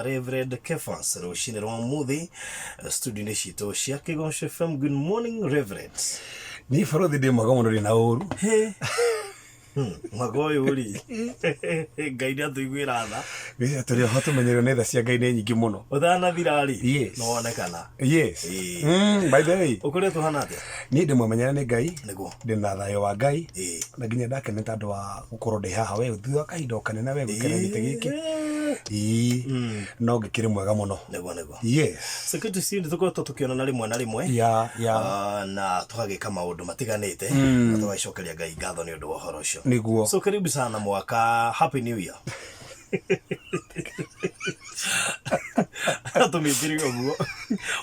Reverend Kefas rũcinĩ rwa ũmũthĩ studio-inĩ citũ cia Kĩgoco FM. Good morning, Reverend. Niĩ barothi ndĩ mwega mũno, ndĩ na ũru. He. Mwaka ũyũ rĩ, Ngai nĩ atũiguĩra tha. Wĩ, tũrĩ oho tũmenyerio nĩ tha cia Ngai nĩ nyingĩ mũno. Ũtanathira rĩ, Yes. nĩ wonekana. Yes. Ĩĩ. By the way, Ũkoretwo hana atĩa? Niĩ ndĩ mũmenyere nĩ Ngai. Nĩguo. Ndĩ na thayũ wa Ngai. Ĩĩ. Na nginya ndakena nĩ tondũ wa gũkorwo ndĩ haha we thutha wa kahinda o kanene we gũikara gĩtĩ gĩkĩ. Ĩĩ. No ngĩkĩrĩ mwega mũno. Nĩguo. Yes. Security ciĩ nĩ tũkoretwo tũkĩonana rĩmwe na rĩmwe. Yeah. Ah, na tũgagĩka maũndũ matiganĩte na tũgagĩcokeria Ngai ngatho nĩ ũndũ wa ũhoro ũcio. Nĩguo. So karibu sana mwaka, happy new year. Tũmĩkĩre ũguo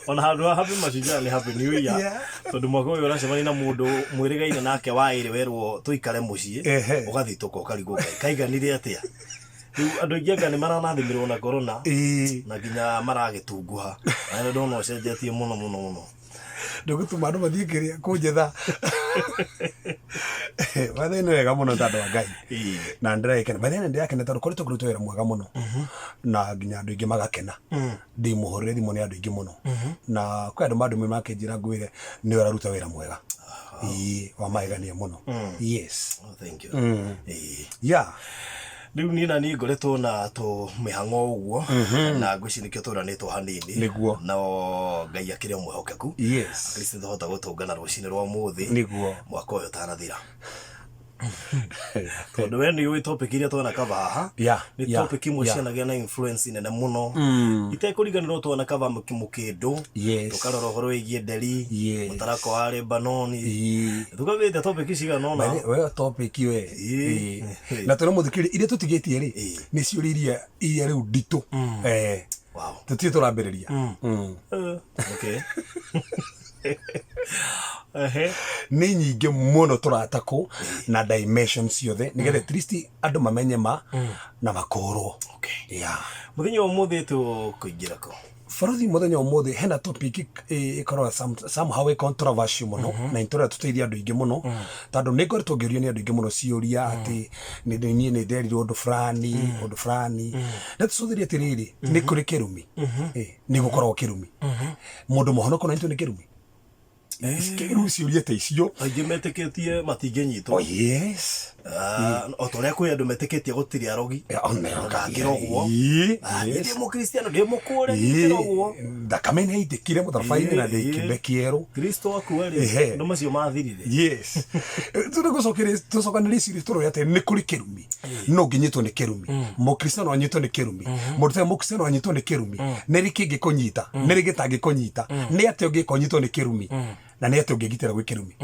ona handũ ha happy Mashujaa nĩ happy new year. Tondũ mwaka ũyũ ũracemania na mũndũ mwĩrĩgaine nake wa ĩrĩ werwo tũikare mũciĩ, ũgathitũka ũkarigwo Ngai kaiganire atĩa. Rĩu andũ aingĩ anga nĩ maranathimirwo na corona na nginya maragĩtunguha, na nĩ ndona ũcenjetie mũno mũno mũno. Ndũgũtũma andũ mathiĩ kĩrĩa kũnjetha. By the way, nĩ wega mũno tondũ wa Ngai. Na ndĩragĩkena. By the way, ndĩrakena tondũ koretwo kũrutwo wĩra mwega mũno. Na nginya andũ aingĩ magakena. Ndĩ mũhũrĩre thimũ nĩ andũ aingĩ mũno. Na kwĩ andũ mandũmĩire makĩnjĩra ngwĩre nĩ ũraruta wĩra mwega. Ĩĩ, wa magegania mũno. Yes. Oh, thank you. Yeah. Rĩu niĩ na niĩ ngoretwo na tũmĩhang'o ũguo na ngwĩciria nĩkĩo tũranĩtwo hanini. Nĩguo. No Ngai akĩrĩ o mwĩhokeku. Yes. At least nĩtũhota gũtũngana rũcinĩ rwa ũmũthĩ. Nĩguo. Mwaka ũyũ ũtanathira. Tondũ we nĩ ũĩ topic iria twana cover haha nĩ topic imwe cianagĩa na influence nene mũno itekũriganĩrwo. Twana cover mũkĩndũ, tũkarora ũhoro wĩgiĩ nderi, mũtarakwa wa Lebanon, tũkagĩte topic cigana ũna. We topic we. Ĩĩ. Na tũrĩ mũthikĩrĩria iria tũtigĩtie rĩ, nĩ ciũria iria rĩu nditũ. Tũtirĩ tũrambĩrĩria. Okay. Ehe. Nĩ nyingĩ mũno tũratakũ na dimension ciothe nĩgetha at least andũ mamenye ma na makũrwo. Okay. Mũthenya wa ũmũthĩ tũkũingĩra kũ? Barothi, mũthenya ũmũthĩ hena topic ĩkoragwo somehow ĩ controversial mũno na nĩ tũteithia andũ aingĩ mũno, tondũ nĩ ngoretwo ngĩũrio nĩ andũ aingĩ mũno ciũria atĩ niĩ nĩ nderirwo ũndũ fulani, ũndũ fulani. Na tũcũthĩrie atĩrĩrĩ, nĩ kũrĩ kĩrumi? Nĩ gũkoragwo kĩrumi? Mũndũ mũhonoku no anyitwo nĩ kĩrumi? Rĩu ciũria ta icio. Aingĩ metĩkĩtie matingĩnyitwo. Oh yes. Ah, o ta ũrĩa kwĩ andũ metĩkĩtie gũtirĩ arogi. Ndangĩrogwo. Ah, niĩ ndĩ mũkristiano, ndĩ mũkũre, ndingĩrogwo. Thakame nĩ yaitĩkire mũtharaba-inĩ na ndĩ kĩũmbe kĩerũ. Kristo akua rĩ, andũ macio mathirire. Yes, tũcokanĩrie ciũria tũrore atĩ nĩ kũrĩ kĩrumi, no ũngĩnyitwo nĩ kĩrumi, mũkristiano anyitwo nĩ kĩrumi, mũndũ ũtarĩ mũkristiano anyitwo nĩ kĩrumi, nĩ rĩ kĩngĩkũnyita, nĩ rĩ gĩtangĩkũnyita, nĩ atĩa ũngĩka ũnyitwo nĩ kĩrumi, na nĩ atĩa ũngĩgitĩra gwĩ kĩrumi?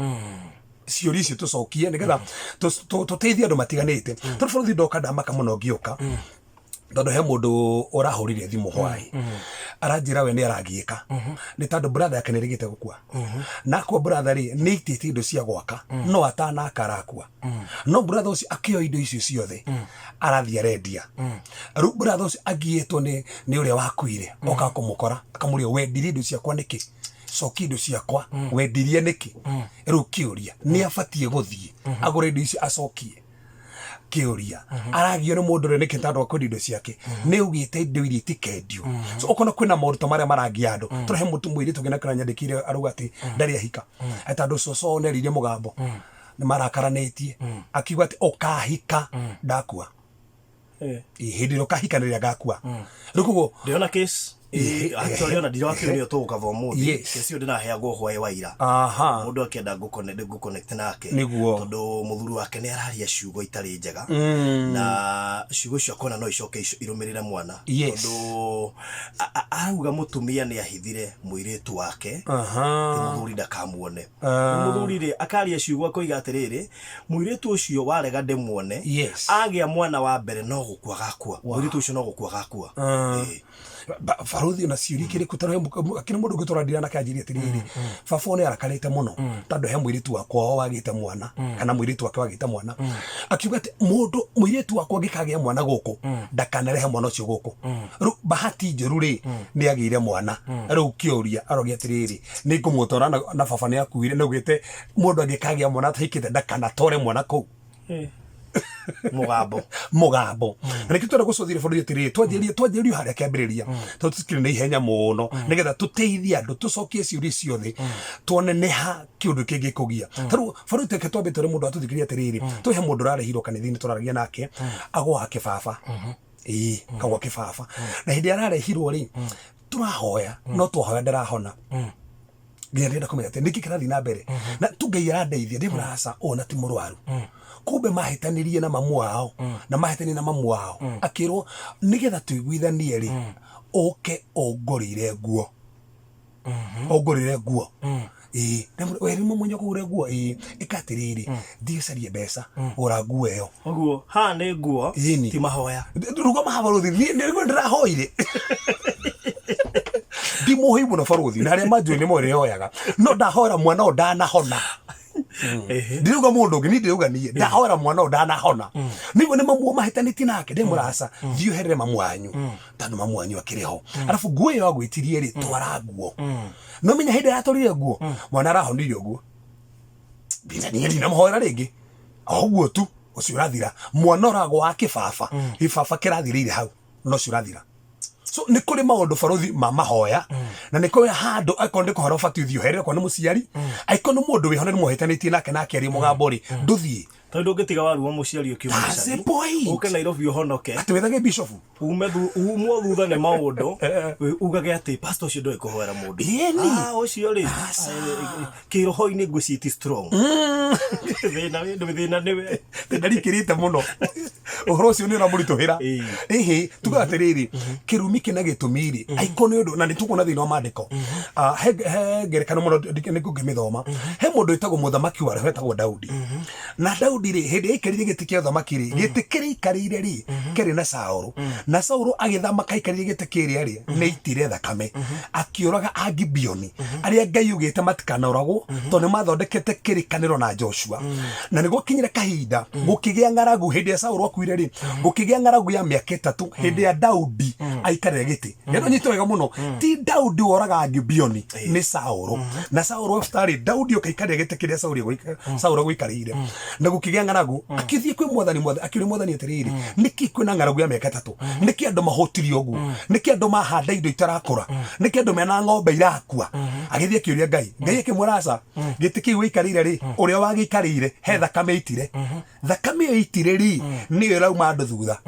Ciũria icio tũcokie nĩgetha tũteithie andũ matiganĩte. Tondũ bũrũri ndoka ndamaka mũno ngĩũka, tondũ he mũndũ ũrahũrire thimũ hwaĩ aranjĩra we nĩ aragiĩka nĩ tondũ brother yake nĩ rĩgĩte gũkua, na akua brother rĩ, nĩ aitĩte indo cia gwaka, no atanaka arakua, no brother ũcio akĩoya indo icio ciothe arathiĩ arendia. Rĩu brother ũcio agiĩtwo nĩ ũrĩa wakuire, oka kũmũkora akamũria, "Wendirie indo ciakwa nĩkĩ? Cokia indo ciakwa, wendirie nĩkĩ?" Rĩu kĩũria, nĩ abatiĩ gũthiĩ agũre indo icio acokie? Kĩũria, aragio nĩ mũndũ ũrĩa nĩkĩ tondũ wa kwendia indo ciake? Nĩ augĩte indo iria itikendio. So ũkona kwĩna moritũ marĩa marangia andũ. Tondũ he mũtu mũirĩtu ũngĩ nakĩra nyandĩkĩire arauga atĩ ndarĩ ahika, atĩ tondũ cũcũ wao nĩaririe mũgambo nĩ marakaranĩtie, akiuga atĩ ũkahika ndakua. Ĩ, hĩndĩ ĩrĩa ũkahika nĩrĩa ngakua. Rĩu koguo Ndĩrona case. Actually ona ndirakĩũrio nĩyo tũgũkava ũmũthĩ. Yes. Case ĩyo ndĩraheagwo hwaĩ wa ira. Mũndũ akĩenda ngũconnect nake. Nĩguo. Tondũ mũthuri wake nĩ araria ciugo itarĩ njega na ciugo icio akona no icoke irũmĩrĩre mwana. Tondũ arauga mũtumia nĩ ahithire mũirĩtu wake atĩ mũthuri ndakamuone. Mũthuri rĩ, akaria ciugo akoiga atĩrĩrĩ, mũirĩtu ũcio warega ndĩmuone, agĩa mwana wa mbere no gũkua gakua, mũirĩtu ũcio no gũkua gakua. Ĩĩ. Barothi, ona ciũria kĩrĩkũ tondũ akĩrĩ mũndũ ũngĩ tũrandira nake anjĩria atĩrĩrĩ, baba nĩ arakarĩte mũno tondũ he mũirĩtu wakwa wagĩte mwana, kana mũirĩtu wake wagĩte mwana, akiuga atĩ mũndũ mũirĩtu wakwa angĩkagĩa mwana gũkũ ndakanarehe mwana ũcio gũkũ. Rĩu bahati njũru rĩ, nĩ agĩire mwana. Rĩu kĩũria arogia atĩrĩrĩ, nĩ ngũmũtwara na baba nĩ akuire, nĩ augĩte mũndũ angĩkagĩa mwana atahikĩte ndakanatware mwana kũu. Mũgambo. Mũgambo. Na nĩkĩo twenda gũcũthĩrĩria bũrũri atĩrĩrĩ, twanjĩrĩrie twanjĩrĩrie harĩa kĩambĩrĩria, tondũ tũtikĩrĩ na ihenya mũno, nĩgetha tũteithie andũ tũcokie ciũria ciothe, tuone nĩ ha kĩũndũ kĩngĩkũgia. Tarĩu bũrũri teke twambe twĩre mũndũ atũthikĩrĩria atĩrĩrĩ, twĩ he mũndũ ũrarehirwo kanitha-inĩ tũraragia nake, agũaga kĩbaba. Ĩĩ, kagwa kĩbaba. Na hĩndĩ ĩrĩa ararehirwo rĩ, tũrahoya, no twahoya ndarahona. Nginya ndĩrenda kũmenya atĩ nĩkĩ kĩrathiĩ na mbere na tu Ngai arandeithia ndĩmwĩra aca, ũyũ na ti mũrwaru. Kumbe mahĩtanirie na mamu wao, na mahĩtanirie na mamu wao, akĩrwo nĩgetha tũiguithanie rĩ, ũke ũngũrĩre nguo, ũngũrĩre nguo. Ĩĩ, we nĩ mũmwenye kũgũra nguo? Ĩĩ. Ĩka atĩrĩrĩ, thiĩ ũcarie mbeca, gũra nguo ĩyo. Ũguo haha nĩ nguo. Ĩni. Ti mahoya. Rugama haha barũthi, niĩ nĩguo ndĩrahoire. Ndi mũhoi mũno barũthi, na arĩa manjũĩ nĩ moĩ rĩhoyaga, no ndahoera mwana ũyũ ndanahona. Ndirauga mũndũ ũngĩ, niĩ ndĩrauga niĩ ndahoera mwana ũyũ ndanahona. Nĩguo nĩ mamu mahĩtanĩtie nake, ndĩmwĩra aca, thiĩ ũherere mamu wanyu, tondũ mamu wanyu akĩrĩ ho. Arabu nguo ĩyo agwĩtirie rĩ, twara nguo. No menya hĩndĩ ĩrĩa atwarire nguo, mwana arahonire ũguo. Niĩ ndinamũhoera rĩngĩ, o ũguo tu ũcio ũrathira. Mwana ũragwa kĩbaba, gĩbaba kĩrathirĩire hau, no ũcio ũrathira. So nĩ kũrĩ maũndũ barũthi ma mahoya, na nĩ kũrĩ handũ akorwo nĩ kũhora ũbatiĩ ũthiĩ ũherere, okorwo nĩ mũciari, angĩkorwo nĩ mũndũ wĩho na nĩ mũhĩtanĩtie nake na akĩaria mũgambo rĩ, ndũthiĩ. Tondũ ndũngĩtiga waru wa mũciari ũkiuma That's the gĩcagi, point. ũke Nairobi ũhonoke. Atĩ wethage bishofu. Umwo thutha nĩ maũndũ, ugage atĩ pastor ũcio ndoĩ kũhoera mũndũ. Ĩni. Ah, ũcio rĩ, Aca. Kĩroho-inĩ ngwĩciria ti strong. Thĩna thĩna nĩwe. Ndarikĩrĩte mũno ũhoro ũcio nĩ ũramũritũhĩra. Ĩhĩ, tugaga atĩrĩrĩ, kĩrumi kĩna gĩtũmi rĩ, angĩkorwo nĩ ũndũ na nĩ tũkuona thĩinĩ wa maandĩko. Ah, he ngerekano mũno nĩ ngũngĩmĩthoma. He mũndũ wĩtagwo mũthamaki warĩ wetagwo Daudi. Na Daudi rĩ, hĩndĩ ĩrĩa aikarire gĩtĩ kĩa ũthamaki rĩ, gĩtĩ kĩrĩa aikarĩire rĩ, kĩarĩ na Saũlũ. Na Saũlũ agĩthamaka aikarĩire gĩtĩ kĩrĩa rĩ, nĩ aitire thakame, akĩũraga Agibeoni arĩa Ngai augĩte matikanoragwo, tondũ nĩ mathondekete kĩrĩkanĩro na Joshua. Na nĩ gwakinyire kahinda gũkĩgĩa ng'aragu hĩndĩ ya Saũlũ akuire rĩ, gũkĩgĩa ng'aragu ya mĩaka 3 hĩndĩ ya Daudi aikarĩre gĩtĩ. Nĩ nyite wega mũno, ti Daudi woraga Agibeoni, nĩ Saũlũ. Na Saũlũ after rĩ, Daudi ũkaikarĩra gĩtĩ kĩrĩa Saũlũ agũikarĩire. Na gũkĩgĩa ng'aragu, akĩthiĩ kwĩ mwathani, akĩũria mwathani atĩrĩrĩ, nĩkĩ kwĩna ng'aragu ya mĩaka 3? Nĩkĩ andũ mahũtirie ũguo? Nĩkĩ andũ mahanda indo itarakũra? Nĩkĩ andũ mena ng'ombe irakua? Agĩthiĩ akĩũria Ngai. Ngai akĩmwĩra aca, gĩtĩ kĩu wĩikarĩire rĩ, ũrĩa wagĩikarĩire he thakame ĩitire. Thakame ĩyo ĩitire rĩ, nĩyo ĩrauma andũ thutha.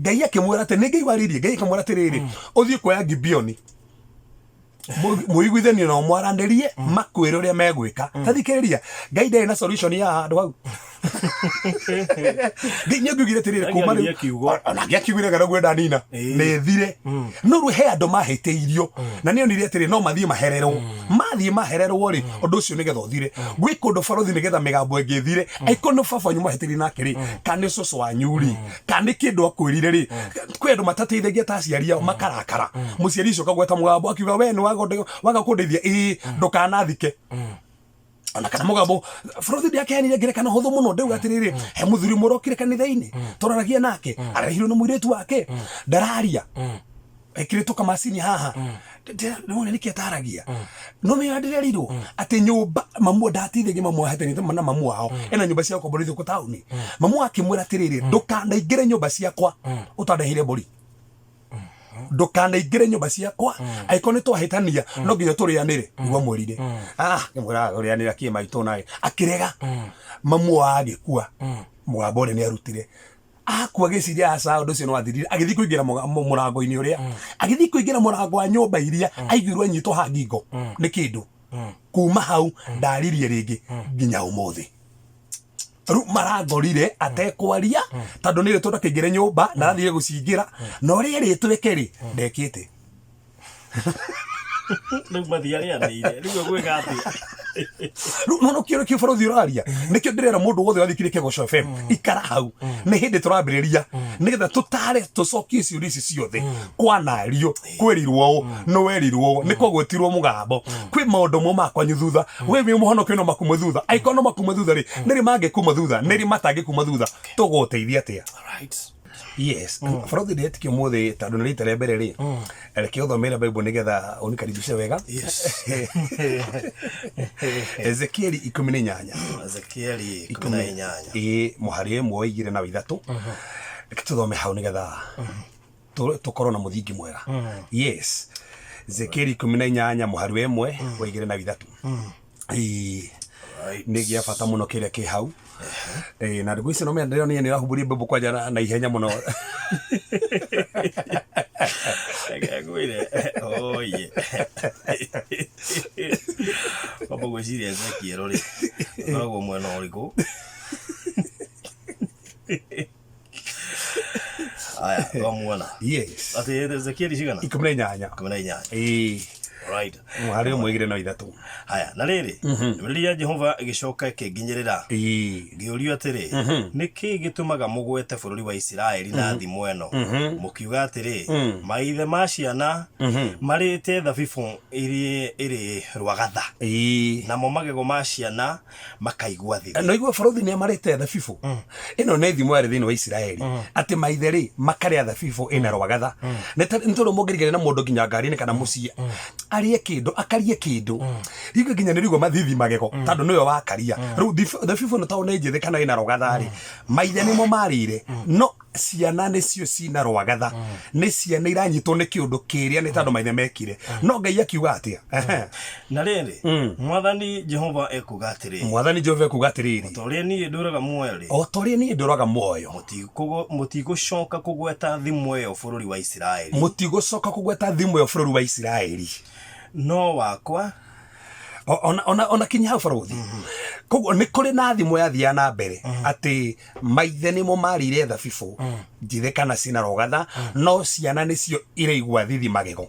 Ngai akĩmwĩra atĩ nĩ Ngai waririe. Ngai akĩmwĩra atĩrĩrĩ, ũthiĩ kuoya Gibeoni, mũiguithanio nao, mwaranĩrie, makwĩre ũrĩa megwĩka. Ta thikĩrĩria, Ngai ndarĩ na solution ya handũ hau. Ngai nĩ angiugire atĩrĩrĩ, kuma rĩu Angĩaririe kiugo. Ona angĩakiugire ng'aragu ĩndanina nĩ ĩthire. No rĩu he andũ mahĩtĩirio na nĩ onire atĩrĩ, no mathiĩ mahererwo. Mathiĩ mahererwo rĩ, ũndũ ũcio nĩgetha ũthire. Gwĩ kũndũ barũthi nĩgetha mĩgambo ĩngĩ ĩthire. Angĩkorwo nĩ baba wanyu mwahĩtĩirie nake rĩ, kana nĩ cũcũ wanyu rĩ, kana nĩ kĩndũ akwĩrire rĩ, kwĩ andũ matateithagia ta aciari ao makarakara. Mũciari ũcio akagweta mũgambo akiuga we nĩ waga kũndeithia, ĩĩ ndũkanathike ona kana mũgambo. Bũrũri ndiakeanire ngerekano hũthũ mũno, ndauga atĩrĩrĩ, he mũthuri ũmwe ũrokire kanitha-inĩ tũraragia nake, arehirwo nĩ mũirĩtu wake, ndararia, ekĩrĩtwo kamacini haha. Ndĩrona nĩkĩ ataragia, no menya ndĩrerirwo atĩ nyũmba mamu ndateithagia, mamu ahetanĩte na mamu wao, ena nyũmba cia gũkomborithio kũ taũni. Mamu akĩmwĩra atĩrĩrĩ, ndũkanaingĩre nyũmba ciakwa ũtandehire mbũri, ndũkanaingĩre nyũmba ciakwa, angĩkorwo nĩ twahĩtania no nginya tũrĩanĩre. Nĩguo amwĩrire. Ah, ngĩmwĩra ũrĩanĩra kĩ maitũ nawe? Akĩrega. Mamu wao agĩkua, mũgambo ũrĩa nĩ arutire akua, gĩciria aca ũndũ ũcio nĩ wathirire. Agĩthiĩ kũingĩra mũrango-inĩ ũrĩa, agĩthiĩ kũingĩra mũrango wa nyũmba iria aiguirwo anyitwo ha ngingo nĩ kĩndũ. Kuma hau ndaririe rĩngĩ nginya ũmũthĩ. Rĩu marangorire atekwaria, tondũ nĩ rĩtwo ndakĩingĩre nyũmba na arathire gũcingĩra, na ũrĩa erĩtwo eke rĩ, ndekĩte. Rĩu mathiĩ arĩanĩire, rĩu egwĩka atĩa? Rĩu no kĩo kĩo bũrũri ũraria, nĩkĩo ndĩrera mũndũ wothe wathikire Kĩgoco FM, ikara hau, nĩ hĩndĩ tũrambĩrĩria nĩgetha tũtare tũcokie ciũria ici ciothe. Kwanario, kwĩrirwo ũũ, nĩ werirwo ũũ, nĩ kwagwetirwo mũgambo, kwĩ maũndũ mo makwanyu thutha. We wĩ mũhonokio no makume thutha? Angĩkorwo no makume thutha rĩ, nĩ rĩ mangĩkuma thutha, nĩ rĩ matangĩkuma thutha? Tũgũteithia atĩa? Alright. Yes, barothi, ndĩretĩkia ũmũthĩ tondũ nĩ rita rĩa mbere rĩ, reke ũthomere Bible nĩgetha ũnikaribishe wega. Ezekieli 18. Ezekieli 18. Ĩĩ, mũhari ĩmwe, 2 na 3. Reke tũthome hau nĩgetha tũkorwo na mũthingi mwega. Yes, Ezekieli 18, mũhari wa 1, wa 2 na 3. Ĩĩ. Nĩ gĩa bata mũno kĩrĩa kĩ hau. Ĩĩ, na ndũgũ icio no menya ndĩronire nĩ ũrahumburia mbũmbũ kwanja na ihenya mũno. Reke ngwĩre, oye, kwamba gwĩciria Ezekiel rĩ, ũkoragwo mwena ũrĩkũ? Aya, twamuona. Atĩ Ezekiel cigana? 18. 18. Ĩĩ. Mũhari 1, 2 na 3. Haya, na rĩrĩ, ndũmĩrĩri ya Jehova ĩgĩcoka ĩkĩnginyĩrĩra, ngĩũrio atĩrĩ, "Nĩ kĩĩ gĩtũmaga mũgwete bũrũri wa Isiraeli na thimo ĩno, mũkiuga atĩrĩ, 'Maithe ma ciana marĩĩte thabibũ ĩrĩ rwagatha, namo magego ma ciana makaigua thithi?" No igua barothi nĩ amarĩte thabibũ ĩno, nĩ thimo yarĩ thĩinĩ wa Isiraeli atĩ maithe rĩ makarĩa thabibũ ĩna rwagatha. Nĩ tondũ mũngĩrigania na mũndũ nginya ngari-inĩ kana mũciĩ arĩe kĩndũ, akarie kĩndũ rĩngĩ nginya nĩ rĩguo mathithi magego tondũ nĩwe wakaria. Rĩu thabibũ ĩno tondũ nĩ njĩthĩ kana ĩna rwagatha rĩ, maithe nĩmo marĩire, no ciana nĩcio cina rwagatha, nĩ ciana iranyitwo nĩ kĩũndũ kĩrĩa nĩ tondũ maithe mekire. No Ngai akiuga atĩa? Ehe. Na rĩrĩ, Mwathani Jehova ekuuga atĩrĩ, Mwathani Jehova ekuuga atĩrĩrĩ, o ta ũrĩa niĩ ndũũraga muoyo-rĩ, o ta ũrĩa niĩ ndũraga muoyo, mũtigũcoka kũgweta thimo ĩyo bũrũri wa Isiraeli. Mũtigũcoka kũgweta thimo ĩyo bũrũri wa Isiraeli. No wakwa Ona kinya hau barothi. Koguo nĩ kũrĩ na thimo yathiaga na mbere atĩ maithe nĩmo marĩire thabibũ njĩthĩ kana cina rũgatha, no ciana nĩcio iraigua thithi magego.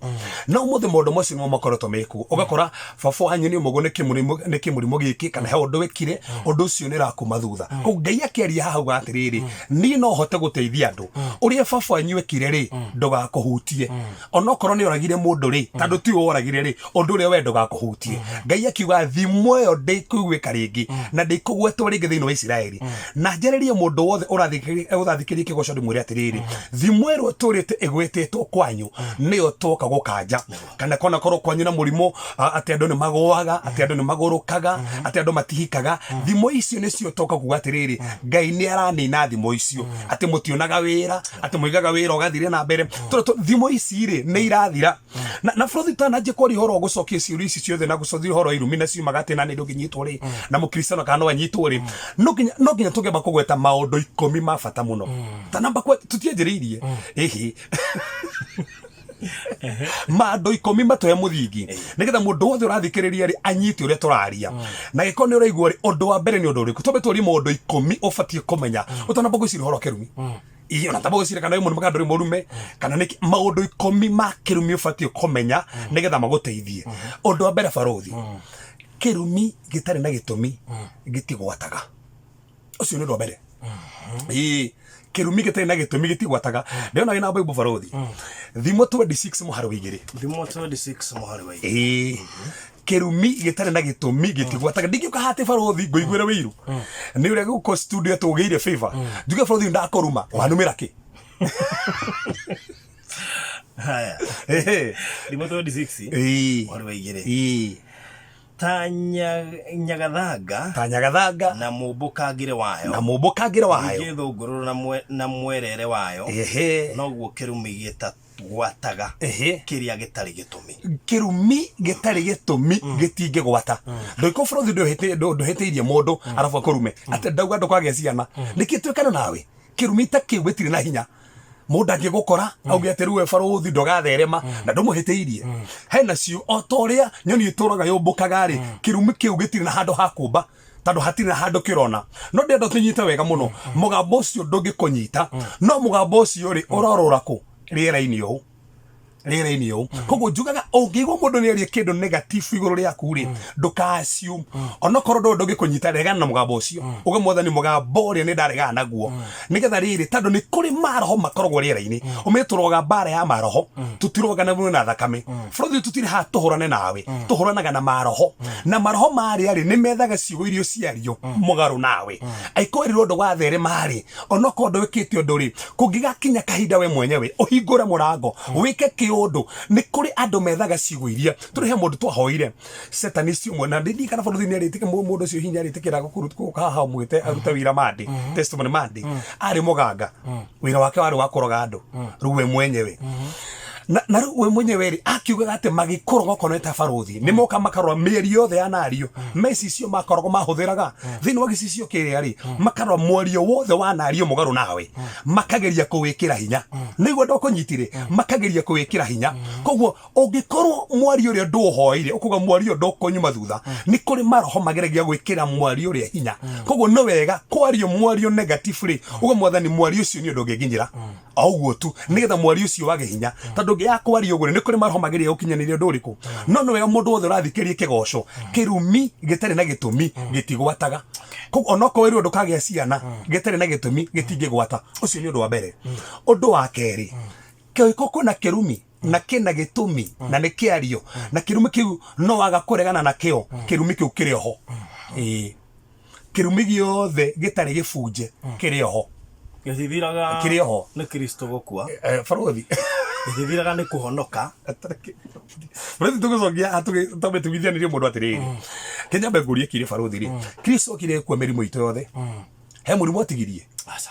No ũmũthĩ maũndũ macio nĩmo makoretwo mekuo. Ũgakora baba wanyu nĩ ũmũgũ nĩ kĩmũrimũ gĩkĩ kana he ũndũ wĩkire, ũndũ ũcio nĩ ũrakuma thutha. Koguo Ngai akĩaria haha auga atĩrĩrĩ, niĩ no hote gũteithia andũ, ũrĩa baba wanyu ekire rĩ ndũgakũhutie, onokorwo nĩ oragire mũndũ rĩ, tondũ tiwe woragire rĩ, ũndũ ũrĩa we ndũgakũhutie. Ngai akiuga thimo ĩyo ndĩkũiguĩka rĩngĩ na ndĩkũgwetwo rĩngĩ thĩinĩ wa Isiraeli. Na njarĩrie mũndũ wothe ũrathikĩrĩria kĩgoco, ndĩmwĩre atĩrĩrĩ, thimo ĩrĩa ũtũrĩte ĩgwetĩtwo kwanyu nĩyo twoka gũkanja. Kana kona korwo kwanyu na mũrimũ, atĩ andũ nĩ magũaga, atĩ andũ nĩ magũrũkaga, atĩ andũ matihikaga, thimo icio nĩcio twoka kuga atĩrĩrĩ, Ngai nĩ aranina thimo icio, atĩ mũtionaga wĩra, atĩ mũigaga wĩra ũgathire na mbere. Tondũ thimo ici rĩ nĩ irathira. Na bũrũri tananjie kwaria ũhoro wa gũcokia ciũria ici ciothe na gũcokia ũhoro wa irumi na ciumaga atĩ na nĩ ndũngĩnyitwo rĩ na mũkristiano kana no anyitwo rĩ, no nginya tũngĩamba kũgweta maũndũ 10 ma bata mũno. Tanamba tũtianjĩrĩirie ĩhĩ maũndũ 10 matũhe mũthingi nĩgetha mũndũ wothe ũrathikĩrĩria rĩ anyite ũrĩa tũraria. Na gĩkorwo nĩ ũraigua rĩ, ũndũ wa mbere nĩ ũndũ ũrĩkũ? Twambe tũrie maũndũ 10 ũbatiĩ kũmenya ũtanamba gwĩciria ũhoro wa kĩrumi. Ĩĩ, ona tamba gwĩciria kana wĩ mũrume kana ndũrĩ mũrume kana nĩkĩ. Maũndũ 10 ma kĩrumi ũbatiĩ kũmenya nĩgetha magũteithie. Ũndũ wa mbere barothi, kĩrumi gĩtarĩ na gĩtũmi gĩtigwataga. Ũcio nĩ ũndũ wa mbere. Ĩĩ, kĩrumi gĩtarĩ na gĩtũmi gĩtigwataga. Ndĩrona wĩna Bible barothi, Thimo 26 mũhari wa 2. Thimo 26 mũhari wa 2. Ĩĩ, kĩrumi gĩtarĩ na gĩtũmi gĩtigwataga. Ndingĩũka haha atĩ barothi ngũiguĩre wĩiru nĩ ũrĩa gũkũ studio tũgĩire favor, njuge barothi ndakũruma, wanumĩra kĩ? Haya. Ehe. Thimo 26 mũhari wa 2. Ta nyagathanga Ta nyagathanga na mũmbũkangĩre wayo, na mũmbũkangĩre wayo, ningĩ thũngũrũrũ na mwerere wayo, noguo kĩrumi gĩtagwataga kĩrĩa gĩtarĩ gĩtũmi. Kĩrumi gĩtarĩ gĩtũmi gĩtingĩgwata. Ndũiko bũrũri ndũhĩtĩirie mũndũ arabu akũrume atĩ ndauga ndũkagĩa ciana nĩkĩ twĩkana nawe. Kĩrumi ta kĩu gĩtirĩ na hinya. Mũndũ angĩgũkora auge atĩ rĩu we barũthi ndũgatherema na ndũmũhĩtĩirie, hena cio o ta ũrĩa nyoni ĩtũraga yũmbũkaga rĩ, kĩrumi kĩu gĩtirĩ na handũ ha kũmba tondũ hatirĩ na handũ kĩrona. No ndĩrenda tũnyite wega mũno, mũgambo ũcio ndũngĩkũnyita, no mũgambo ũcio rĩ ũrorũra kũ rĩera-inĩ ũũ. Rĩera-inĩ ũũ koguo njugaga ũngĩigua mũndũ nĩ arie kĩndũ negative igũrũ rĩaku rĩ, ndũka assume. Onokorwo ndũĩ ndũngĩkũnyita, regana na mũgambo ũcio, uge, "Mwathani, mũgambo ũrĩa nĩ ndaregana naguo," nĩgetha rĩrĩ, tondũ nĩ kũrĩ maroho makoragwo rĩera-inĩ. Ũmenye tũroga mbara ya maroho, tũtiroga na mwĩrĩ na thakame. Bũrũri tũtirĩ haha tũhũrane nawe, tũhũranaga na maroho, na maroho marĩa rĩ, nĩ methaga ciugo iria ciario mũgarũ nawe. Angĩkorwo werirwo ndũgatherema rĩ, onokorwo ndwĩkĩte ũndũ rĩ, kũngĩgakinya kahinda we mwenyewe ũhingũre mũrango wĩke kĩũndũ, nĩ kũrĩ andũ methaga ciugo iria tũrĩ. He mũndũ twahoire satanist ũmwe, na ndirikana bũrũri nĩ arĩtĩkĩra mũndũ ũcio hinya arĩtĩkĩra gũka haha ũmwĩte arute wĩra mande testimony mande. Arĩ mũganga, wĩra wake warĩ wa kũroga andũ. Rĩu we mwenyewe na rĩu we mwenyewe rĩ, akiugaga atĩ magĩkũroga okorwo nĩ ta barũthi, nĩ moka makarora mĩeri yothe ya nario mecicio makoragwo mahũthĩraga thĩinĩ wa gĩcicio kĩrĩa rĩ, makarora mwario wothe wa nario mũgarũ nawe, makageria kũwĩkĩra hinya. Nĩguo ndũkũnyitire, makageria kũwĩkĩra hinya. Koguo ũngĩkorwo mwario ũrĩa ndũũhoeire, ũkuga mwario ndũkũnyuma thutha, nĩ kũrĩ maroho mageragia gwĩkĩra mwario ũrĩa hinya. Koguo nĩ wega kwario mwario negative rĩ, uga, "Mwathani, mwario ũcio nĩ ũndũ ũngĩnginyĩra," o ũguo tu, nĩgetha mwario ũcio wage hinya, tondũ ũngĩaga kwaria ũguo rĩ, nĩ kũrĩ maroho mageria gũkinyanĩria ũndũ ũrĩkũ. No nĩ wega mũndũ wothe ũrathikĩrĩria kĩgoco, kĩrumi gĩtarĩ na gĩtũmi gĩtigwataga. Koguo onokorwo wĩrwo ndũkagĩa ciana, gĩtarĩ na gĩtũmi gĩtingĩgwata. Ũcio nĩ ũndũ wa mbere. Ũndũ wa kerĩ, kĩhiko kwĩna kĩrumi na kĩna gĩtũmi na nĩ kĩario, na kĩrumi kĩu no waga kũregana nakĩo, kĩrumi kĩu kĩrĩ oho. Ĩĩ, kĩrumi gĩothe gĩtarĩ gĩbunje kĩrĩ oho. Gĩtithiraga. Kĩrĩ oho. Nĩ Kristo gũkua. Barothi. Gĩtithiraga nĩ kũhonoka. Barothi, tũgĩcokia twambe tugithanĩrie mũndũ atĩrĩrĩ, kĩnyambe ngũrie kĩrĩ barothi rĩ, Kristo okire gũkua mĩrimũ itũ yothe, he mũrimũ atigirie? Aca.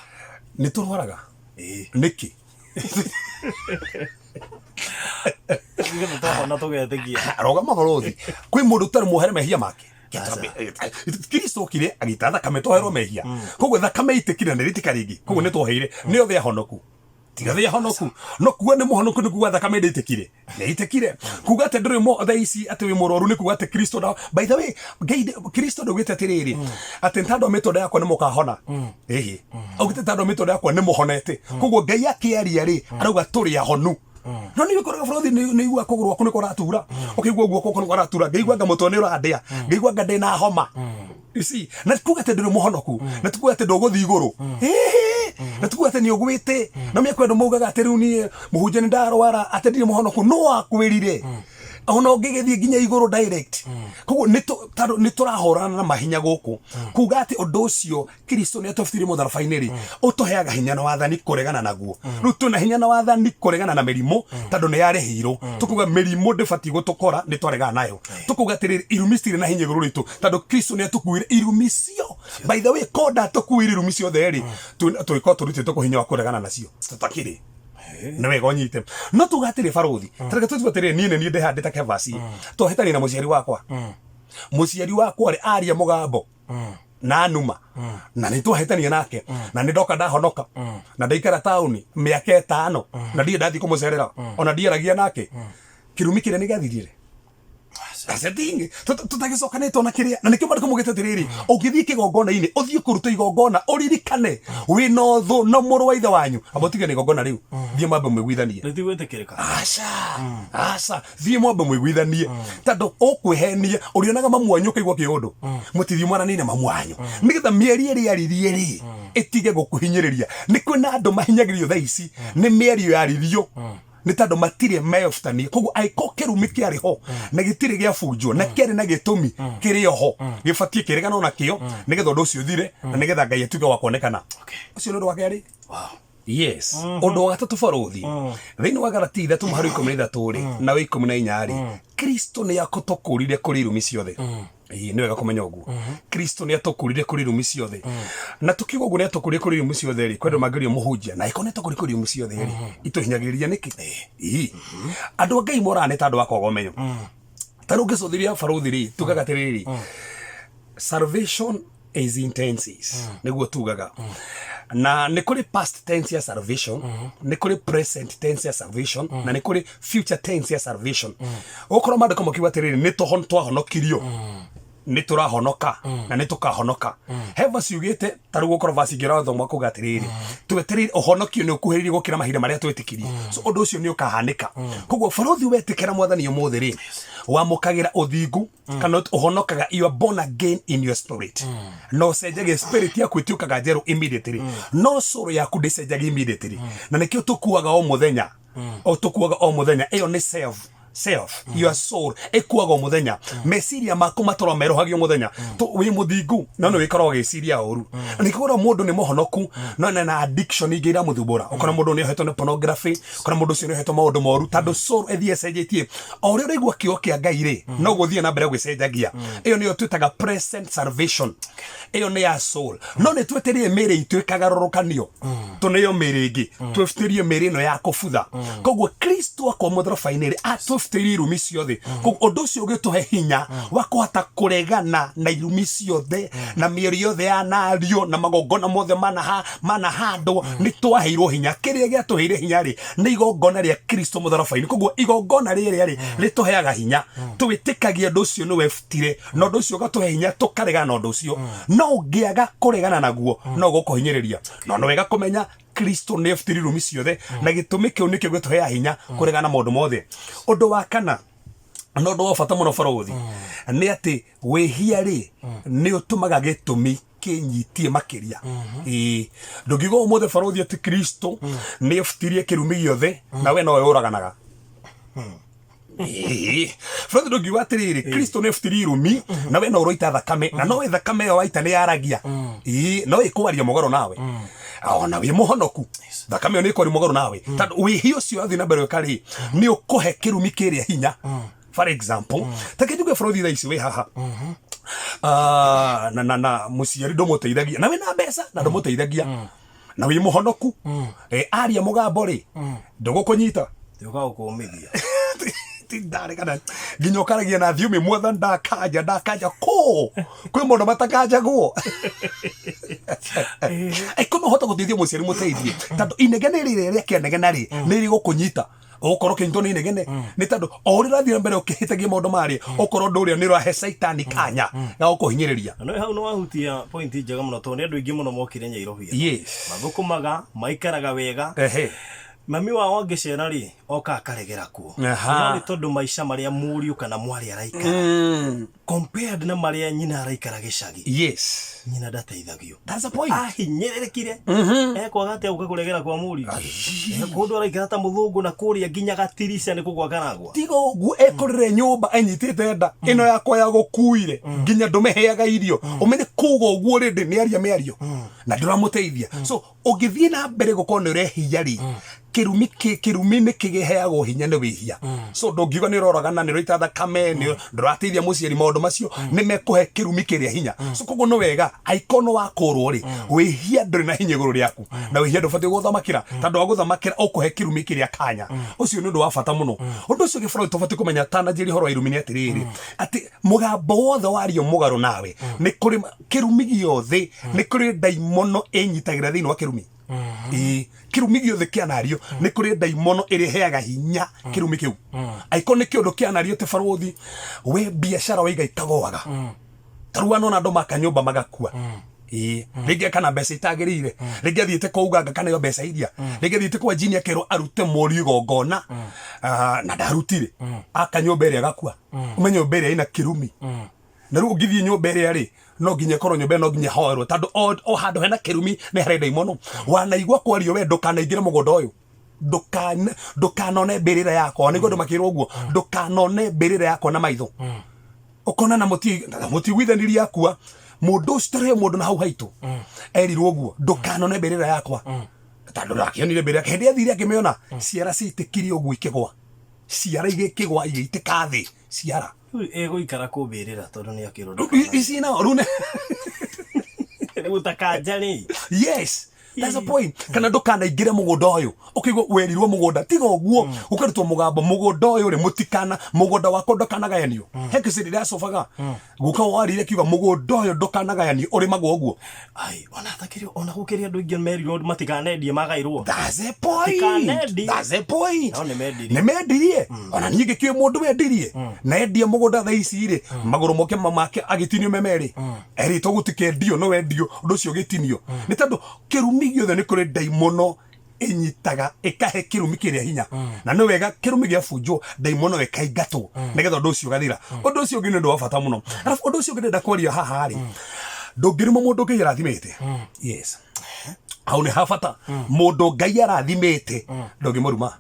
Nĩ tũrwaraga. Ĩĩ. Nĩkĩ? Nĩgetha twahona tũgetĩkia. Rogama barothi, kwĩ mũndũ ũtarĩ muohere mehia make? Kristo okire agĩita thakame twoherwo mehia. Koguo thakame itĩkire na nĩrĩtika rĩngĩ, koguo nĩ twoheire. Nĩ othe ahonoku? Tiga thĩ ahonoku. No kuga nĩ mũhonoku nĩ kuga thakame ndĩitĩkire, nĩ kuga atĩ ndũrĩ mo thaa ici atĩ wĩ mũrwaru nĩ kuga atĩ Kristo nda. By the way, Ngai Kristo ndaugĩte atĩrĩrĩ, atĩ ntandũ mĩtũnda yakwa nĩ mũkahona. Ĩhĩ, augĩte tandũ mĩtũnda yakwa nĩ mũhonete. Koguo Ngai akĩaria rĩ, arauga tũrĩ ahonu. No nĩ ũkoraga bũrũri nĩ igua kũgũrũ gwaku nĩ kũratura, ũkĩigua guoko gwaku nĩ kũratura, ngaigua anga mũtwe nĩ ũrandĩa, ngaigua anga ndĩna homa. You see, na ti kuga atĩ ndũrĩ mũhonoku, na ti kuga atĩ ndũgũthiĩ igũrũ. Ĩhĩ, na ti kuga atĩ nĩ ũgwĩte. Na mĩaka andũ maugaga atĩ rĩu niĩ mũhunjia nĩ ndarwara atĩ ndirĩ mũhonoku. No wakwĩrire ona ũngĩgĩthiĩ nginya igũrũ direct. Koguo tondũ nĩ tũrahũrana na mahinya gũkũ, kuga atĩ ũndũ ũcio Kristo nĩ atũbitirie mũtharaba-inĩ rĩ, ũtũheaga hinya na wathani kũregana naguo. Rĩu twĩna hinya na wathani kũregana na mĩrimũ, tondũ nĩ yarĩhĩirwo. Tũkuga mĩrimũ ndĩbatiĩ gũtũkora, nĩ twaregana nayo. Tũkuga atĩrĩrĩ, irumi citirĩ na hinya igũrũ ritũ, tondũ Kristo nĩ atũkuĩire irumi cio. By the way, ko ndatũkuĩire irumi ciothe rĩ, tũgĩkorwo tũrutĩtwo kũ hinya wa kũregana nacio? Tũtakĩrĩ. Nĩ wega ũnyite. No tuga atĩrĩ barothi, tareke tũtue atĩrĩrĩ, niĩ nĩ niĩ ndĩhandĩte kebasi, twahĩtania na mũciari wakwa. Mũciari wakwa rĩ, aria mũgambo na numa, na nĩ twahĩtania nake, na nĩ ndoka ndahonoka, na ndaikara taũni mĩaka 5, na ndirĩ ndathiĩ kũmũcerera, ona ndiaragia nake, kĩrumi kĩrĩa nĩ gĩathirire. That's the thing. Tũtagĩcokanĩte ona kĩrĩa, na nĩkĩo maandĩko maugĩte atĩrĩrĩ, ũngĩthiĩ kĩgongona-inĩ, ũthiĩ kũruta igongona, ũririkane wĩna ũthũ na mũrũ wa ithe wanyu, amba ũtige na igongona rĩu, thiĩ mwambe mũiguithanie. Rĩtigwĩtĩkĩrĩka. Aca, aca, thiĩ mwambe mũiguithanie, tondũ ũkwĩhenia ũrĩonaga mamu wanyu ũkaigua kĩũndũ. Mũtithiĩ mwaranĩire na mamu wanyu, nĩgetha mĩario ĩrĩa yaririe rĩ, ĩtige gũkũhinyĩrĩria. Nĩ kwĩna andũ mahinyagĩrĩrio thaa ici nĩ mĩario yaririo, nĩ tondũ matirĩ meyobutanie. Koguo angĩkorwo kĩrumi kĩarĩ ho na gĩtirĩ gĩabunjwo na kĩarĩ na gĩtũmi, kĩrĩ oho, gĩbatiĩ kĩreganwo nakĩo, nĩgetha ũndũ ũcio ũthire na nĩgetha Ngai atuĩke wa kuonekana. Ũcio nĩ ũndũ wa kerĩ. Yes. Ũndũ wa gatatũ barũthi, thĩinĩ wa Galati 3 mũhari 13 rĩ na wa 14 rĩ, Kristo nĩ akũtũkũrire kũrĩ irumi ciothe. Ĩĩ, nĩ wega kũmenya ũguo, Kristo nĩ atũkũrire kũrĩ irumi ciothe. Na tũkiuga ũguo nĩ atũkũrire kũrĩ irumi ciothe rĩ, kwendwo mangĩũria mũhunjia na ĩkorwo nĩ atũkũrire kũrĩ irumi ciothe rĩ, itũhinyagĩrĩria nĩkĩ? Ĩĩ, andũ a Ngai moraga nĩ ta andũ a kwaga ũmenyo. Ta rĩu ũngĩcũthĩrĩria barũthi rĩ, tugaga atĩrĩrĩ, salvation is in tenses. Nĩguo tugaga, na nĩ kũrĩ past tense ya salvation, nĩ kũrĩ present tense ya salvation, na nĩ kũrĩ future tense ya salvation. Ũkorwo maandĩko makiuga atĩrĩrĩ, nĩ twahonokirio. Nĩ tũrahonoka na nĩ tũkahonoka. He verse yugĩte ta rĩu gũkorwo verse ingĩ ũrathoma kuga atĩrĩrĩ, twetereire ũhonokio nĩ ũkuhĩrĩirie gũkĩra mahinda marĩa twetĩkirie. So ũndũ ũcio nĩ ũkahanĩka. Koguo barũthi wetĩkĩra Mwathani ũmũthĩ rĩ, wamũkagĩra ũthingu kana ũhonokaga. You are born again in your spirit. No ũcenjagia spirit yaku, ĩtuĩkaga njerũ immediately, no soul yaku ndĩcenjagia immediately, na nĩkĩo tũkuaga o mũthenya, o tũkuaga o mũthenya. Ĩyo nĩ self, your soul ĩkuaga o mũthenya. Meciria maku matũra merohagio mũthenya. Wĩ mũthingu no nĩ wĩkoragwo ũgĩciria ũru. Na nĩkĩo ũrĩa mũndũ nĩ mũhonoku no ena addiction ingĩ iramũthumbũra. Ũkona mũndũ nĩ ohetwo nĩ pornography, ũkona mũndũ ũcio nĩ ohetwo maũndũ moru, tondũ soul ĩthiĩ ĩcenjetie. O ũrĩa ũraigua kiugo kĩa Ngai rĩ, noguo ũthiĩ na mbere gwĩcenjagia. Ĩyo nĩyo twĩtaga present salvation. Ĩyo nĩ ya soul. No nĩ twetereire mĩĩrĩ itũ ĩkagarũrũkanio, tũneo mĩĩrĩ ĩngĩ, twĩbutĩrie mĩĩrĩ ĩno ya kũbutha. Koguo Kristo akwa mũtharaba-inĩ rĩ, atwĩbutĩirie irumi ciothe. Koguo ũndũ ũcio ũgĩtũhe hinya wa kũhota kũregana na irumi ciothe na mĩario yothe yanario na magongona mothe manahandwo. Nĩ twaheirwo hinya. Kĩrĩa gĩatũheire hinya rĩ, nĩ igongona rĩa Kristo mũtharaba-inĩ. Koguo igongona rĩrĩa rĩ rĩtũheaga hinya. Twĩtĩkagia ũndũ ũcio nĩ webutire, na ũndũ ũcio ũgatũhe hinya tũkaregana na ũndũ ũcio. No ũngĩaga kũregana naguo, no gũkũhinyĩrĩria. No nĩ wega kũmenya Kristo nĩ ebutire irumi ciothe, na gĩtũmi kĩu nĩkĩo gĩtũheaga hinya kũregana na maũndũ mothe. Ũndũ wa kana na ũndũ wa bata mũno, barũthi, nĩ atĩ wĩhia rĩ, nĩ ũtũmaga gĩtũmi kĩnyitie makĩria. Ĩĩ, ndũngiuga ũmũthĩ, barũthi, atĩ Kristo nĩ ebutirie kĩrumi gĩothe na we nowe ũraganaga. Ĩĩ. Barũthi, ndũngiuga atĩrĩrĩ, Kristo nĩ ebutirie irumi na we no ũroita thakame, na nowe thakame ĩyo waita nĩ yaragia. Ĩĩ, no ĩkwaria mũgarũ nawe ona wĩ mũhonoku. Thakame ĩyo nĩ ĩkwaria mũgarũ nawe, tondũ wĩhia ũcio wathiĩ na mbere gwĩka rĩ, nĩ ũkũhe kĩrumi kĩrĩa hinya. For example, ta kĩnjuge, barũthi, thaa ici wĩ haha, ah, na mũciari ndũmũteithagia, na wĩna mbeca na ndũmũteithagia, na wĩ mũhonoku. Aria mũgambo rĩ, ndũgũkũnyita. Ũka gũkũmithia. Tindaregana nginya ũkaragia na thiomi, "Mwathani, ndakanja, ndakanja kũ kwĩ mũndũ matakanjagwo." Aikũ no ũhote gũteithia mũciari, mũteithie, tondũ inegene rĩrĩa rĩa kĩanegena rĩ, nĩ rĩgũkũnyita. Ũgũkorwo ũkĩnyitwo nĩ inegene, nĩ tondũ o ũrĩa ũrathiĩ na mbere ũkĩhĩtagia maũndũ marĩa, ũkorwo ũndũ ũrĩa nĩ ũrahe caitani kanya ga gũkũhinyĩrĩria. Na nĩ hau nĩ wahutia point njega mũno, tondũ nĩ andũ aingĩ mũno mokire Nyairobi mathũkũmaga, maikaraga wega. Mami wao angĩcera rĩ, oka akaregera kuo. No nĩ tondũ maica marĩa mũriũ kana mwarĩ araikara compared na marĩa nyina araikara gĩcagi, nyina ndateithagio. That's the point. Ahinyĩrĩrĩkire, ekwaga atĩa gũka kũregera kwa mũriũ? Kũndũ araikara ta mũthũngũ, na kũrĩa nginya gatirica nĩ kũgwa karagwa. Tiga ũguo, ekorire nyũmba enyitĩte nda ĩno yakwa ya gũkuire, nginya ndũmĩheaga irio. Ũmenye kuga ũguo rĩndĩ nĩ aria mĩario na ndũramũteithia. So ũngĩthiĩ na mbere gũkorwo nĩ ũrehia rĩ, kĩrumi kĩrumi nĩ kĩheagwo hinya nĩ wĩhia. So ndũngiuga nĩ ũroragana, nĩ ũraita thakame, nĩ ndũrateithia mũciari, maũndũ macio nĩ mekũhe kĩrumi kĩrĩa hinya. So koguo nĩ wega angĩkorwo nĩ wakũrwo rĩ, wĩhia ndũrĩ na hinya igũrũ rĩaku, na wĩhia ndũbatiĩ gũthamakĩra, tondũ wagũthamakĩra ũkũhe kĩrumi kĩrĩa kanya. Ũcio nĩ ũndũ wa bata mũno. Ũndũ ũcio ũngĩ, bũrũri, tũbatiĩ kũmenya tananjĩria ũhoro wa irumi nĩ atĩrĩrĩ, atĩ mũgambo wothe wario mũgarũ nawe, nĩ kũrĩ kĩrumi gĩothe, nĩ kũrĩ ndaimono ĩnyitagĩra thĩinĩ wa kĩrumi. Ĩĩ, kĩrumi gĩothe kĩanario, nĩ kũrĩ ndaimono ĩrĩheaga hinya kĩrumi kĩu. Angĩkorwo nĩ kĩũndũ kĩanario atĩ, barũthi, we biacara waiga ikagoaga, ta rĩu wanona andũ maka nyũmba magakua. Ĩĩ, rĩngĩ akana mbeca itagĩrĩire, rĩngĩ athiĩte kwa uganga kaneo mbeca iria, rĩngĩ athiĩte kwa njini akerwo arute mũriũ igongona, ah, na ndarutire, aka nyũmba ĩrĩa agakua. Ũmenye nyũmba ĩrĩa ĩna kĩrumi. Na rĩu ũngĩthiĩ nyũmba ĩrĩa rĩ, no nginya ĩkorwo nyũmba ĩyo no nginya hoerwo, tondũ o handũ hena kĩrumi nĩ harĩ ndaimono. Wanaigua kwario, we ndũkanaingĩre mũgũnda ũyũ, ndũkanone mbĩrĩra yakwa. Nĩguo andũ makĩrwo ũguo, "Ndũkanone mbĩrĩra yakwa na maitho." Ũkona na mũtiguithanirie akua mũndũ ũcio. Tarĩ mũndũ na hau haitũ erirwo ũguo, "Ndũkanone mbĩrĩra yakwa," tondũ ndakĩonire mbĩrĩra yake. Hĩndĩ athire akĩmĩona, ciara ciitĩkirie ũguo ikĩgwa, ciara igĩkĩgwa igĩitĩka thĩ ciara. Rĩu ĩgũikara kũmbĩrĩra tondũ nĩ akĩrwo ici nao rĩu rĩu takanja rĩ. Yes, That's the point. Kana ndũkanaingĩre mũgũnda ũyũ ũkĩigua werirwo mũgũnda tiga ũguo, ũkarutwo mũgambo mũgũnda ũyũ rĩ, mũtikana mũgũnda wakwa ndũkanagayanio. He kĩcĩrĩ rĩacobaga guka warire kiuga mũgũnda ũyũ ndũkanagayanio, ũrĩmagwo ũguo. Ai, ona thakiri ona gũkĩrĩ andũ aingĩ merirwo matikanendie magairwo. That's the point. Tikanendie. That's the point. No nĩmendirie. Nĩ mendirie. Ona niĩ ngĩkĩũĩ mũndũ wendirie na endie mũgũnda thaa ici rĩ, magũrũ moke make agĩtinio me merĩ, erĩtwo gũtikendio no wendio ũndũ ũcio ũgĩtinio nĩ tondũ kĩrumi gĩothe nĩ kũrĩ ndaimono ĩnyitaga ĩkahe kĩrumi kĩrĩa hinya, na nĩ wega kĩrumi gĩabunjwo ndaimono ĩkaingatwo nĩgetha ũndũ ũcio ũgathira. Ũndũ ũcio ũngĩ nĩ ũndũ wa bata mũno. Arabu ũndũ ũcio ũngĩ ndĩrenda kwaria haha rĩ, ndũngĩruma mũndũ Ngai arathimĩte. Yes, hau nĩ ha bata. Mũndũ Ngai arathimĩte ndũngĩmũruma.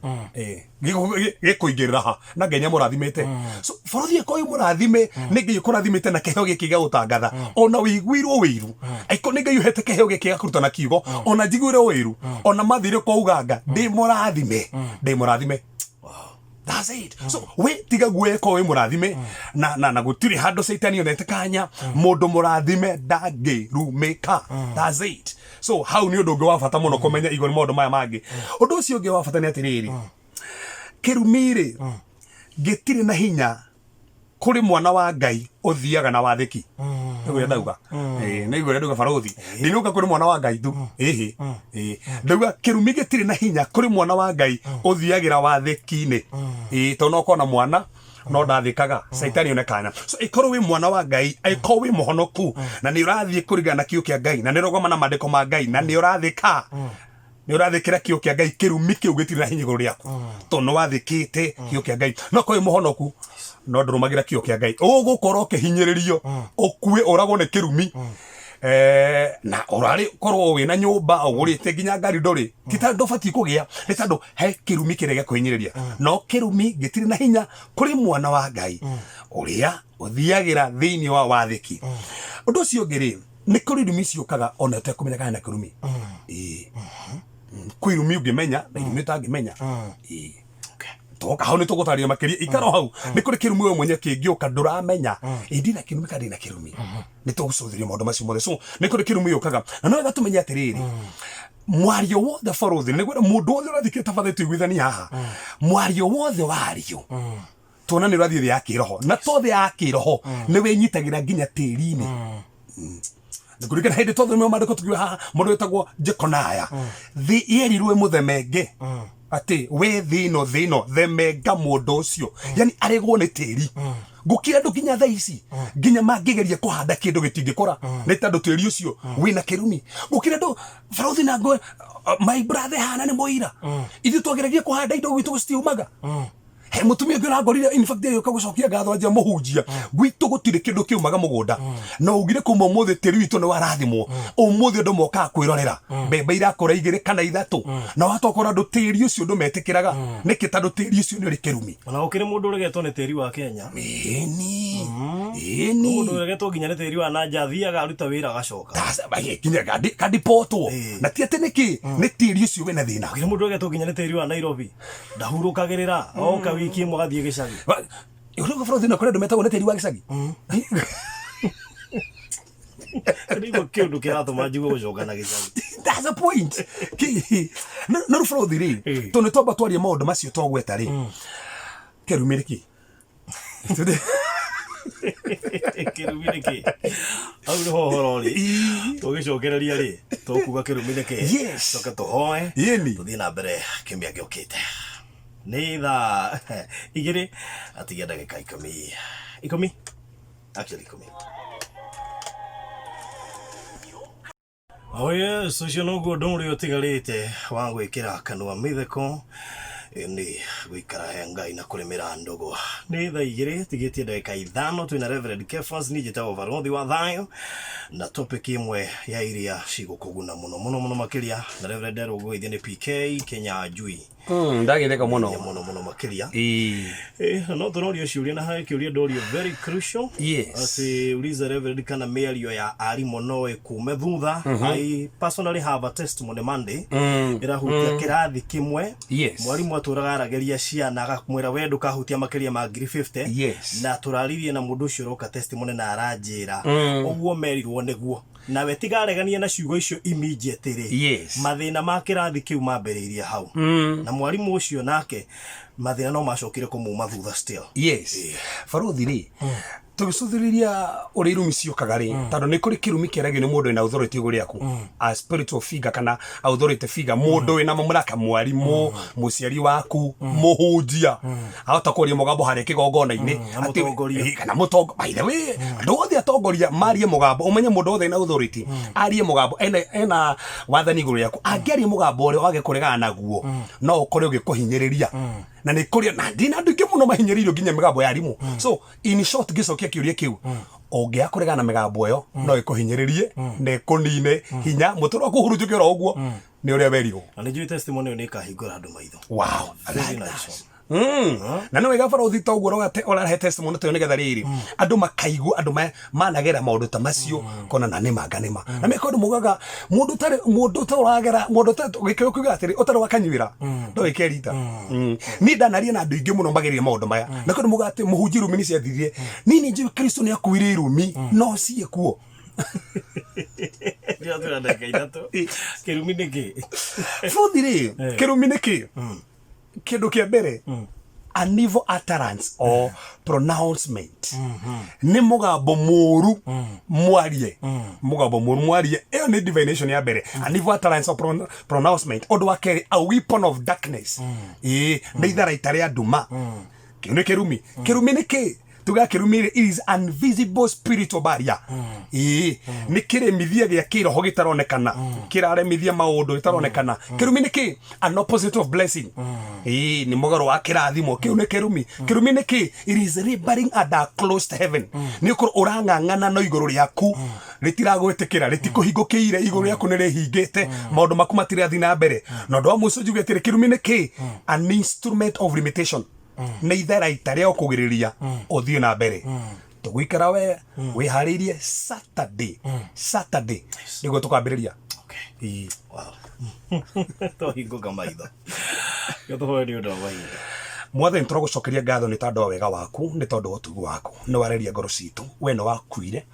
Gĩkũingĩrĩra ha na Ngai nĩamũrathimĩte? So bũrũri ĩkorwo wĩ mũrathime nĩ Ngai ũkũrathimĩte na kĩheo gĩkĩ gĩa gũtangatha, ona wĩiguirwo wĩiru, angĩkorwo nĩ Ngai ũhete kĩheo gĩkĩ gĩa kũrutana kiugo, ona njiguĩrwo wĩiru, ona mathire kwa uganga, ndĩ mũrathime, ndĩ mũrathime. That's it. So we tiga guoya ko wĩ mũrathime na gũtirĩ handũ caitani onete kanya. Mũndũ mũrathime ndangĩrumĩka. That's it. So hau nĩ ũndũ ũngĩ wa bata mũno kũmenya igũrũ maũndũ maya mangĩ. Ũndũ ũcio ũngĩ wa bata nĩ atĩrĩrĩ, kĩrumi rĩ gĩtirĩ na hinya kũrĩ mwana wa Ngai ũthiaga na wathĩki. Nĩguo ũrĩa ndauga. Ĩĩ, nĩguo ũrĩa ndauga barothi, ndinauga kũrĩ mwana wa Ngai tu. Ĩhĩ, ĩĩ, ndauga kĩrumi gĩtirĩ na hinya kũrĩ mwana wa Ngai ũthiagĩra wathĩki-inĩ. Ĩĩ, tondũ no ũkorwo na mwana no ndathĩkaga, caitani one kanya. So ĩkorwo wĩ mwana wa Ngai, ĩkorwo wĩ mũhonoku na nĩ ũrathiĩ kũringana na kiugo kĩa Ngai na nĩ ũrogoma na maandĩko ma Ngai na nĩ ũrathĩka, nĩ ũrathĩkĩra kiugo kĩa Ngai, kĩrumi kĩu gĩtirĩ na hinya igũrũ rĩaku tondũ nĩ wathĩkĩte kiugo kĩa Ngai. No korwo wĩ mũhonoku no ndũrũmagĩra kiugo kĩa Ngai, ũgũkorwo ũkĩhinyĩrĩrio, ũkue, ũragwo nĩ kĩrumi. Na ũrarĩ korwo wĩna nyũmba ũgũrĩte nginya ngari ndũrĩ ti tondũ ndũbatiĩ kũgĩa, nĩ tondũ he kĩrumi kĩrĩa gĩakũhinyĩrĩria. No kĩrumi gĩtirĩ na hinya kũrĩ mwana wa Ngai ũrĩa ũthiagĩra thĩinĩ wa wathĩki. Ũndũ ũcio ũngĩ rĩ, nĩ kũrĩ irumi ciũkaga ona ũtekũmenya kana na kĩrumi. Ĩĩ. Kwĩ irumi ũngĩmenya na irumi ũtangĩmenya. Ĩĩ. Toka hau nĩ tũgũtarĩria makĩria. Ikara o hau. Nĩ kũrĩ kĩrumi we mwenyewe kĩngĩũka ndũramenya ĩ ndina kĩrumi kana ndina kĩrumi. Nĩ tũgũcũthĩrĩria maũndũ macio mothe. So nĩ kũrĩ kĩrumi gĩũkaga na no wega tũmenye atĩrĩrĩ, mwario wothe barũthi nĩ kwenda mũndũ wothe ũrathikĩrĩria tafadhali tũiguithanie haha, mwario wothe wario tuona nĩ ũrathiĩ thĩ ya kĩroho, na to thĩ ya kĩroho, nĩ wĩnyitagĩra nginya tĩri-inĩ. Nĩkũririkana hĩndĩ twathomire maandĩko tukiuga haha mũndũ wĩtagwo Jekonaya, thĩ yerirwo ĩmũthemenge atĩ we thĩ ĩno, thĩ ĩno themenga mũndũ ũcio, yani aregwo nĩ tĩri. Gũkira andũ nginya thaa ici nginya mangĩgeria kũhanda kĩndũ gĩtingĩkũra nĩ tondũ tĩri ũcio wĩna kĩrumi. Gũkira andũ barũthi na ngwe, my brother hana nĩ mũira, ithuĩ twageragia kũhanda indo gwitũ citiumaga. He mutumia ũngĩ ũrangorire, in fact agĩũka gũcokia ngatho anjia mũhunjia gwitũ gũtirĩ kĩndũ kĩumaga mũgũnda, no ugire kuma ũmũthĩ tĩri witũ nĩ warathimwo, ũmũthĩ andũ mokaga kwĩrorera mbembe irakũra igĩrĩ kana ithatũ, na watokora andũ tĩri ũcio ndũmetĩkĩraga nĩkĩ? Tondũ tĩri ũcio nĩ ũrĩ kĩrumi. Ona gũkĩrĩ mũndũ ũregetwo nĩ tĩri wa Kenya. Ĩni, ĩni. Mũndũ ũregetwo nginya nĩ tĩri wa nanja, athiaga aruta wĩra agacoka. Nginya kandipotwo na ti atĩ nĩkĩ, nĩ tĩri ũcio wĩna thĩna. Gũkĩrĩ mũndũ ũregetwo nginya nĩ tĩri wa Nairobi, ndahurũkagĩrĩra, oka wiki ĩmwe agathiĩ gĩcagi. Ũrĩa bũrũri na kũrĩ andũ metagwo nĩ tĩri wa gĩcagi. Nĩguo kĩũndũ kĩratũma njigue gũcoka na gĩcagi. That's the point. No rĩu bũrũri rĩ, tondũ nĩ twamba twaria maũndũ macio twagweta rĩ, kĩrumi nĩ kĩ? Kĩrumi nĩ kĩ? Hau nĩho ũhoro ũrĩ. Tũgĩcokereria rĩ, tũkuga kĩrumi nĩ kĩ? Yes. Coke tũhoe. Ĩni. Tũthiĩ na mbere kiumia gĩũkĩte. Nĩ thaa 2 atigia ndagĩka 10, 10 actually 10. Oh yes, ũcio noguo ũndũ ũrĩa ũtigarĩte wa gwĩkĩra kanua mĩtheko nĩ gũikara he Ngai na kũrĩmĩra ndũgũ. Nĩ thaa 2 tigĩtie ndagĩka 5, twĩna Reverend Kefas, niĩ njĩtagwo Barothi wa Thayũ, na topic ĩmwe ya iria cigũkũguna mũno mũno mũno makĩria, na Reverend erũgũgeithia nĩ PK Kenya Njui. Ndagĩtheka mũno. Mũno mũno makĩria. Ĩĩ. Na no tũrorio ciũria, na harĩ kĩũria ndorio very crucial. Yes. Atĩ uliza Reverend kana mĩario ya arimũ no ĩkume thutha. I personally have a testimony Monday. Ĩrahutia kĩrathi kĩmwe. Yes. Mwarimũ atũraga aragĩria ciana akamwĩra we ndũkahutia makĩria ma ngiri 50 Yes. Na tũraririe na mũndũ ũcio ũroka testimony na aranjĩra ũguo merirwo nĩguo nawe tigaregania na ciugo icio immediately. Mathĩna ma kĩrathi kĩu mambĩrĩirie hau na mwarimũ ũcio nake mathĩna no macokire kũmuma thutha still. Yes, barothi rĩ, tũgĩcũthĩrĩria ũrĩa irumi ciũkaga rĩ, tondũ nĩ kũrĩ kĩrumi kĩaragio nĩ mũndũ wĩna authority igũrũ rĩaku, a spiritual figure kana authority figure, mũndũ wĩna mamlaka, mwarimũ, mũciari waku, mũhunjia, ahota kwaria mũgambo harĩa kĩgongona-inĩ. Na mũtongoria. Kana mũtongo, by the way, andũ othe atongoria marie mũgambo, ũmenye mũndũ wothe ena authority arie mũgambo, ena wathani igũrũ rĩaku, angĩaria mũgambo ũrĩa wage kũregana naguo, no ũkore ũgĩkũhinyĩrĩria. Na nĩ kũrĩ na ndina andũ aingĩ mũno mahinyĩrĩirio nginya mĩgambo ya arimũ. So in short, ngĩcokia kĩũria kĩu, ũngĩaga kũregana na mĩgambo ĩyo, no ĩkũhinyĩrĩrie na ĩkũnine hinya mũtũrũ waku ũhurunjũke oro ũguo nĩ ũrĩa werirwo. Na nĩ njũĩ testimony ĩyo nĩ ĩkahingũra andũ maitho. Wow, I Very like nice that. one. Na nĩ wega barothi ta ũguo ũrahe testimony ta ĩyo, nĩgetha rĩrĩ andũ makaigua andũ managera maũndũ ta macio kona na nĩma nga nĩma na meko andũ mugaga mũndũ ũtarĩ mũndũ ũtaragera mũndũ gĩkĩo kiuga atĩrĩ ũtarĩ wakanyuĩra ndũĩke rita. Niĩ ndanaria na andũ aingĩ mũno magereire maũndũ maya, na kwĩ andũ mugaga atĩ mũhunjia irumi nĩ ciathirire. Niĩ nĩ njũĩ Kristo nĩ akuire irumi no ciĩkuo. Ndĩratwĩra ndagĩka 3. Kĩrumi nĩ kĩ? Bũthi rĩ, kĩrumi nĩ kĩ? Kĩndũ kĩa mbere, an evil utterance or pronouncement, nĩ mũgambo mũru mwarie, mũgambo mũru mwarie. Ĩyo nĩ divination ya mbere, an evil utterance or pronouncement. Ũndũ wa kerĩ, a weapon of darkness, ĩĩ, nĩ itharaita rĩa nduma. Kĩu nĩ kĩrumi. Kĩrumi nĩ kĩ? Tuga kĩrumi rĩ, it is an visible spiritual barrier, ĩĩ, nĩ kĩremithia gĩa kĩroho gĩtaronekana, kĩraremithia maũndũ gĩtaronekana. Kĩrumi nĩ kĩ? An opposite of blessing, ĩĩ, nĩ mũgarũ wa kĩrathimo. Kĩu nĩ kĩrumi. Kĩrumi nĩ kĩ? It is laboring under a closed heaven. Nĩ ũkorwo ũrang'ang'ana no igũrũ rĩaku rĩtiragwĩtĩkĩra, rĩtikũhingũkĩire, igũrũ rĩaku nĩ rĩhingĩte, maũndũ maku matirathiĩ na mbere. Na ũndũ wa mũico njuge atĩrĩ, kĩrumi nĩ kĩ? An instrument of limitation, nĩ itharaita rĩa ũkũgĩrĩria ũthiĩ na mbere. Tũgũikara we wĩharĩirie Saturday, Saturday nĩguo tũkambĩrĩria. Okay. Ĩĩ. Wow. Twahingũka maitho. Gĩtũhoe nĩ ũndũ wa mahinda. Mwathani, tũragũcokeria ngatho nĩ tondũ wa wega waku, nĩ tondũ wa ũtugi waku. Nĩ wareria ngoro citũ. We nĩ wakuire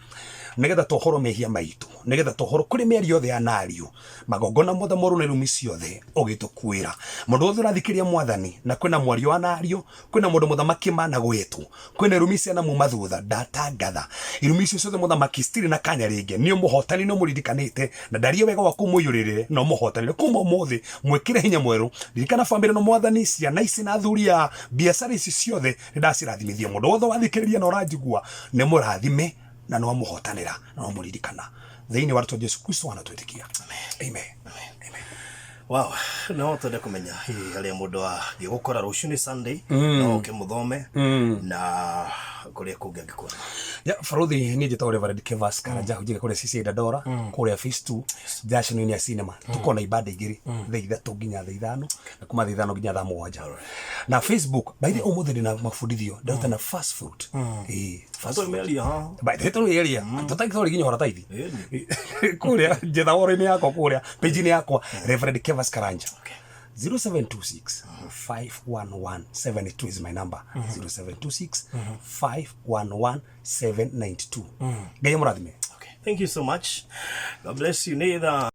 nĩgetha twohorwo mehia maitũ, nĩgetha twohorwo kũrĩ mĩario yothe ya nario, magongona mothe moru na irumi ciothe ũgĩtũkuĩra. Mũndũ wothe ũrathikĩrĩria, Mwathani, na kwĩna mwario wa nario, kwĩna mũndũ mũthamaki mana gwĩtwo, kwĩna irumi ciana muma thutha, ndatangatha irumi icio ciothe, mũthamaki, citirĩ na kanya rĩngĩ. Nĩ ũmũhotani, nĩ ũmũririkanĩte na ndarie wega waku mũiyũrĩrĩre na ũmũhotanĩre kuma ũmũthĩ, mwĩkĩre hinya mwerũ. Ririkana bamĩrĩ no Mwathani, ciana ici na athuri a biacara ici ciothe nĩ ndacirathimithia. Mũndũ wothe wathikĩrĩria na ũranjigua nĩ mũrathime na nĩ wamũhotanĩra na wamũririkana thĩinĩ wa rĩtwa Jesu Kristo wanatwĩtĩkia. Amen. Amen. Wow, no twende kũmenya hihi harĩa mũndũ angĩgũkora rũciũ nĩ Sunday, no ũke mũthome na kũrĩa kũngĩ angĩkuona. Ya, barothi, niĩ njĩtagwo Reverend Kevas Karanja, hunjagia kũrĩa CCA Dandora, kũrĩa Phase 2 junction-inĩ ya cinema. Tukorwo na ibanda 2, thaa 3 nginya thaa 5, na kuma thaa 5 nginya thaa 7. Na Facebook, by the way, ũmũthĩ ndĩna mabundithio ndaruta na first fruit. Ĩĩ, first fruit. Tũmĩaria ha. By the way, tũrĩ area tũtagĩtwarĩ nginya ũhoro taithi kũrĩa njetha woro-inĩ yakwa, kũrĩa page-inĩ yakwa, Reverend Kevas Karanja. 0726 511 72 is my number, 0726 511 792. Ngai amũrathime. Okay. Thank you so much. God bless you. Nĩ thaa